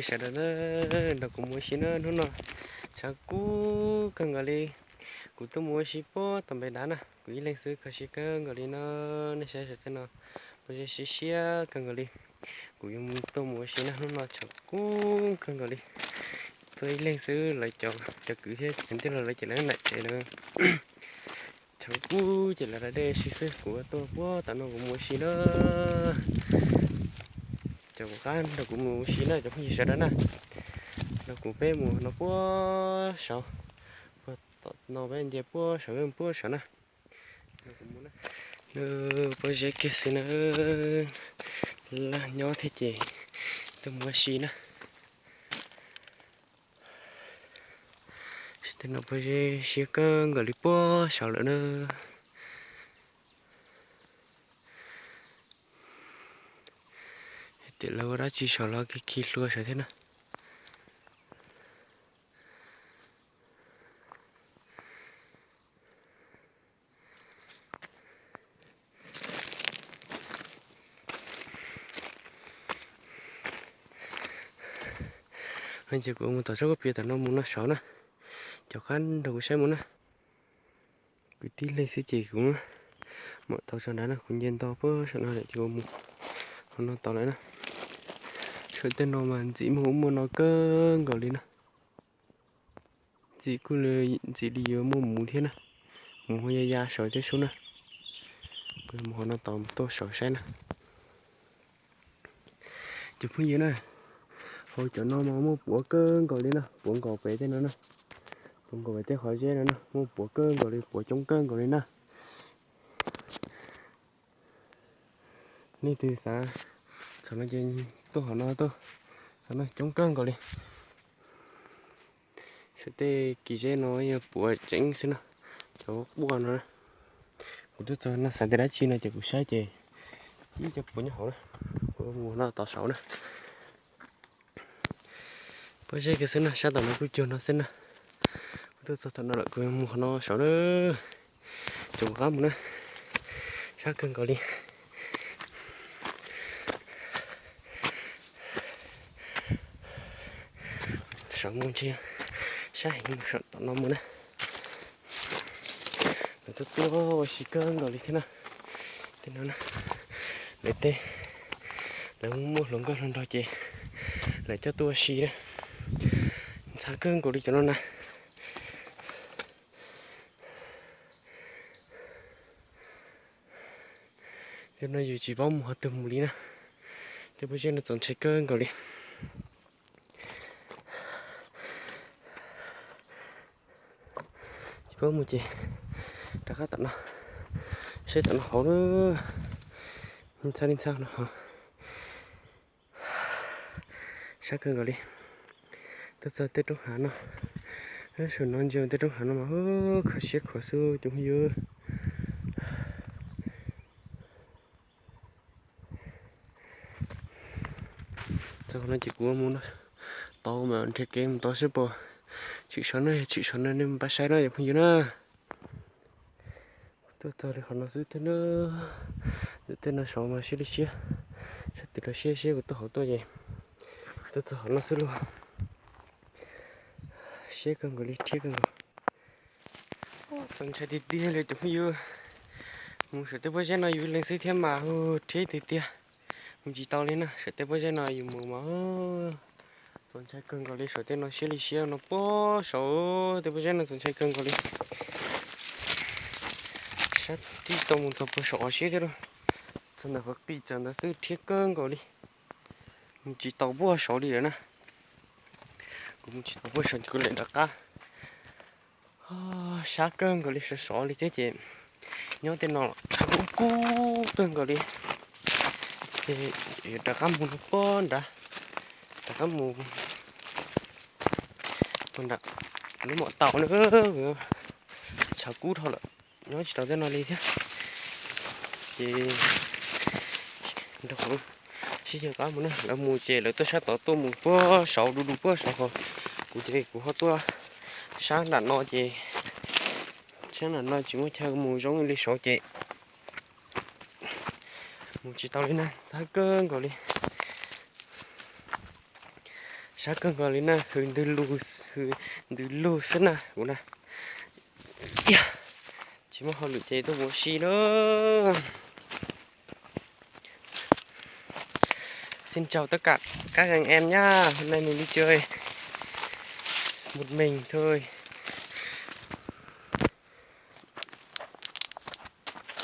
Sawv daws na, nrog kuv mus ua si na, hnub no tshav kub kawg nkaus li. Kuv tuaj mus ua si puag tom npes dav na, kuv ib leeg xwb kho siab kawg nkaus li no. Nej saib saum tej no, pob zeb siab siab kawg nkaus li. Kuv yuav mus tuaj mus ua si na, hnub no tshav kub kawg nkaus li. Tuaj ib leeg xwb, lawv cov, cov kwv thiab cov ntij los lawv ces lawv nam tsev lawm. Tshav kub ces lawv da dej si xwb, kuv tuaj puag tom no kuv mus ua si na. Cov kuv qab nrog kuv mus ua si na cov phooj ywg sawv daws na. Nrog kuv peb mus no puag saud, puag tom no peb nce puag saud, puag saud na. Nws pob zeb kiag xwb na, laj nyob thiab ces tuaj mus ua si na. Tej no pob zeb siab kawg nkaus li puag saud lawm na. Tias lawv ua dab tsi saud los khi khi hlua saud thiab na. Ces kuv mus tom tsob koj pias tom no mus no saud na. Cov qab nrog kuv saib mus na. Kuv tib leeg xwb ces kuv mam tau tso nrad na, kuv nce nto puag saum no lawm ces kuv mus qhov no tod lawm na. Saum tej no mas ntxim muaj ub muaj no kawg nkaus li na. Ntxim kuj ntxim li yuav muaj muv thiab na. Muv ho ya ya saud thiab sub na. Kuv mus qhov no tod tuaj saud saib na. Cov phooj ywg na, hauv cov no mas muaj puav kawg nkaus li na, puav nkaus pem tej no na. Puav nkaus pem tej qhov zeb no na, muaj puav kawg nkaus li, puav coob kawg nkaus li na. Nej twg xav txog no ces tuaj qhov no tuaj, txog no coob kawg nkaus li. Saum tej kis zeb no yog puav tseeb xwb na, cov quaj no. Kuv tuaj txog no xav tias dab tsi no ces kuv saib ces ib cov puav nyob hauv na, kuv mus no tom saud na. Pob zeb kiag xwb na, sab tom no kuj cuag no xwb na. Kuv tuaj txog tom no lawm kuv mus qhov no saud na. Cov kuv qab mus na, sab kawg nkaus li. Saum mus ntshe sab heev, mus saum tom no mus na. Lawv tuaj tuaj ua si kawg nkaus li thiab na. Tej no na, lawv tej, lawv muaj hluas nkauj hluas nraug ces lawv coj tuaj ua si na. Ntxhab kawg nkaus li cov no na. Yog no yus tsis paub mus qhov twg mus li na. Tej pob zeb no txaus ntshai kawg nkaus li. Tsis paub mus ces rov qab tom no, saib tom no hauv na. Ntxhab li ntxhab no hauv. Sab kawg nkaus li. Tuaj txog tej roob hav no, saum no ntsia tej roob hav no mas kho siab khuav xwb cov phooj ywg. Txog no ces kuv mus no tau mas nrhiav kev mus tau seb puas tshwm saud na, yog tshwm saud no nej pab saib na cov phooj ywg na. Tuaj txog li qhov no xwb thiab na. Tej no saud mas siab li siab, sab tim los siab siab kuv tuaj hauv tuaj ces tuaj txog qhov no xwb lauj. Siab kawg nkaus li, rhiab kawg nkaus. Txaus ntshai tiag tiag li cov phooj ywg. Mus saum tej pob zeb no yus leeg xwb thiab mas hu rhiab tiag tiag. Mus tsis tau li na, saum tej pob zeb no yus mus mas txaus ntshai kawg nkaus li. Saum tej no siab li siab no puag saud, tej pob zeb no txaus ntshai kawg nkaus li. Sab tib tau mus txog puag saum qhov siab thiab lauj. Txog ntawm qhov qij txog ntawd xwb rhiab kawg nkaus li. Mus tsis tau puag saud li lawm na. Kuv mus tsis tau puag saud ces kuv lam rov qab. Sab kawg nkaus li, sov sov li thiab ces nyob tej no tshav kub kub kawg nkaus li. Ces yuav rov qab mus no puag nrad, rov qab mus puag nrad lub mam tau na. Tshav kub dhau lawm, nyob tsis tau tej no li thiab. Ces nrog kuv sib cog qab mus na, lawv mus ces lawv tuaj sab tod tuaj mus puag saud du du puag saud hos, kuv ces kuv ho tuaj sab nram no ces sab nram no tsis muaj chaw mus zoo li saud ces mus tsis tau li na, thab kawg nkaus li. Sab kawg nkaus li na, hws ntws lug, hws ntws lug xwb na kuv na. Tsis muaj hauj lwm ces tuaj mus ua si na. Xin chào tất cả các anh em nhá. Hôm nay mình đi chơi một mình thôi.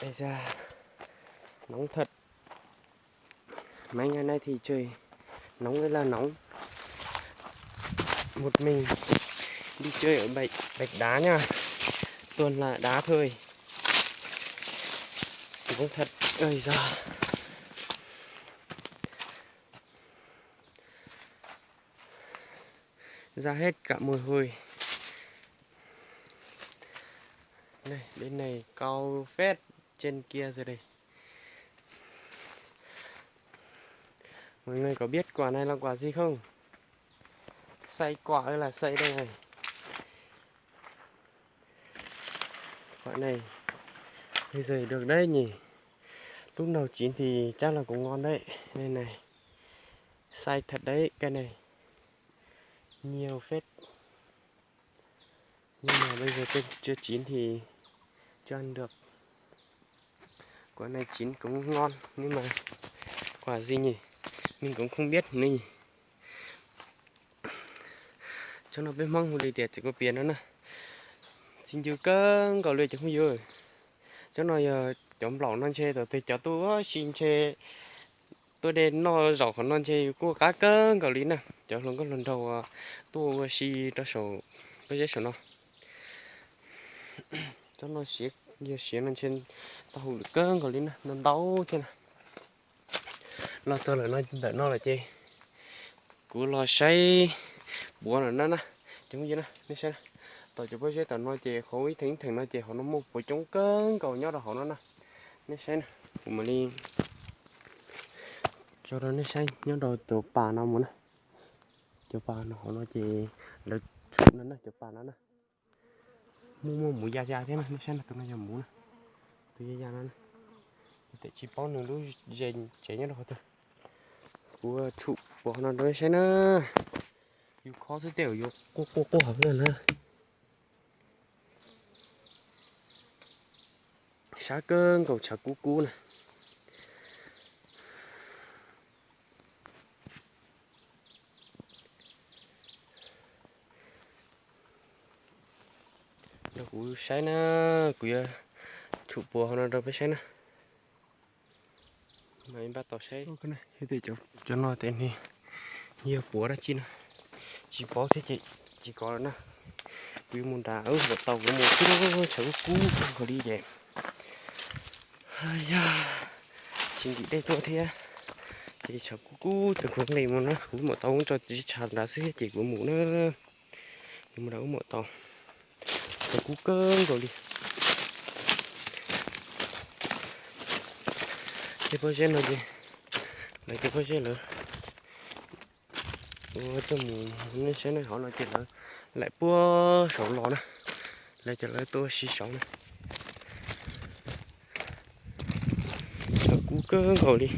Ây da, nóng thật. Mấy ngày nay thì trời nóng ơi là nóng. Một mình đi chơi ở Bạch, Bạch Đá nha. Toàn là đá thôi. Nóng thật. Ơi da. Ra hết cả mồ hôi. Đây, bên này cao phết, trên kia rồi đây. Mọi người có biết quả này là quả gì không? Xay quả ơi là xay đây này. Quả này bây giờ được đấy nhỉ. Lúc nào chín thì chắc là cũng ngon đấy. Đây này. Xay thật đấy, cái này. Nhiều phết. Nhưng mà bây giờ chưa, chưa chín thì chưa ăn được. Quả này chín cũng ngon, nhưng mà quả gì nhỉ? Mình cũng không biết nữa nhỉ. Cov no peb Hmoob hu li tias txiv kuv pias no na. Txi ncw kawg nkaus li cov phooj ywg. Cov no yog cov nplaum no ntshe thaum twg cov tuaj ua si ntshe tuaj de noj zaum qhov no ntshe yus kuj qab kawg nkaus li na. Cov hluas nkauj hluas nraug tuaj ua si rau saum pob zeb saum no. Cov no siav, yog siav no ntshe tau hauj lwm kawg nkaus li na, ntau ntau thiab na. Los txog lawm no, ntawm no lawm ces kuv los saib puav lawm na na. Cov phooj ywg na, nej saib na, tom cov pob zeb tom no ces qhov ib theem ib theem no ces hauv no muaj puav coob kawg nkaus nyob rau hauv no na. Nej saib na, kuv mam li tso rau nej saib nyob rau cov pas no mus na. Cov pas no hauv no ces lawv tshum no na, cov pas no na. Muaj muaj mus ya ya thiab na, nej saib na, tus no yog mus na, tus ya ya no na. Tes tsis paub nws lub zes tsev nyob rau qhov twg. Kuv tshum puav no rau nej saib na. Yus khob xwb tej zaum yuav quaj quaj quaj hauv no na. Sab kawg nkaus, tshav kub kub na. Rau kuv saib na, kuv yuav tshum puav hauv no rau peb saib na. Mas npaj tau saib. Cov no tes ne, yog puav dab tsi na, tsis paub thiab ces tsis kov lawm na. Kuv yuav mus nram wb mus tau, kuv mus xwb, tshav kub kub kawg nkaus li ces. Yog tsis nkim dej tuaj thiab ces tshav kub kub ces kuv nqis mus na, kuv mus tau ub tso tsis tshav nrad xwb ces kuv mus na. Kuv mus nram ub mus tau, tshav kub kawg nkaus li. Tej pob zeb no ces lawv tej pob zeb lawv ua tuaj mus, nej saib na, hauv no ces lawv laim puag saud los na, lawv ces lawv tuaj ua si saud na. Tshav kub kawg nkaus li.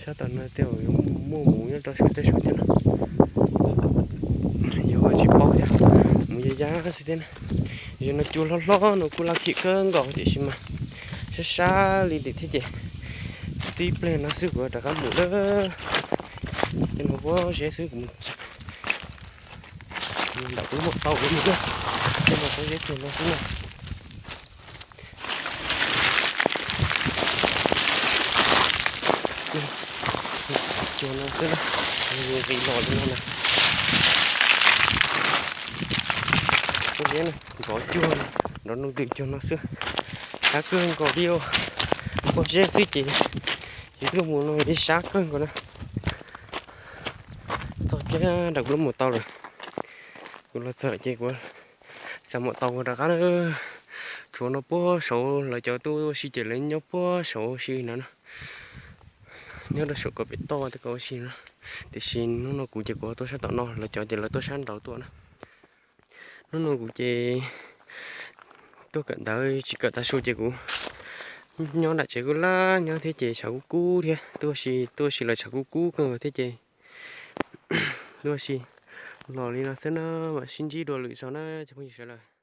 Sab tom no tej zaum yuav muaj mus nyob rau saum tej saum thiab na. Yuav ua tsis paub thiab, mus ya ya xwb thiab na. Yog no cua hlob hlob no kuj laj khim kawg nkaus tiam sis mas sab sab li lawm thiab ces tib pliag no xwb kuv rov qab mus lawm. Tej no pob zeb xwb kuv mus nram kuv muam tau kuv mus na. Tej no pob zeb cuag no xwb na. Cuag no xwb na, nqis los li no na. Pob zeb na, nrov cuag, nrov nug twm cuag no xwb. Sab kawg nkaus li, pob zeb xwb ces yus tuaj mus no yeej sab kawg nkaus na. Txog kiag nram kuv lub mus tau lawm. Kuv los txog ces kuv xav mus tau rov qab na. Tshuav no puag saud lawv cov tuaj ua si ces lawv nyob puag saud ua si no na. Nyob rau saum ko pem toj tej ko ua si no. Tiam sis hnub no kuv ces kuv tuaj sab tom no, lawv cov ces lawv tuaj sab nraud tuaj na. Hnub no kuv ces tuaj kawm ntawv tsis kawm tav su ces kuv Nyob nram tsev kuj laj nyob thiab ces tshav kub kub thiab, tuaj si tuaj si los tshav kub kub kawg thiab ces tuaj si los li no xwb na, mam sib ntsib dua lwm zaus na cov phooj ywg sawv daws.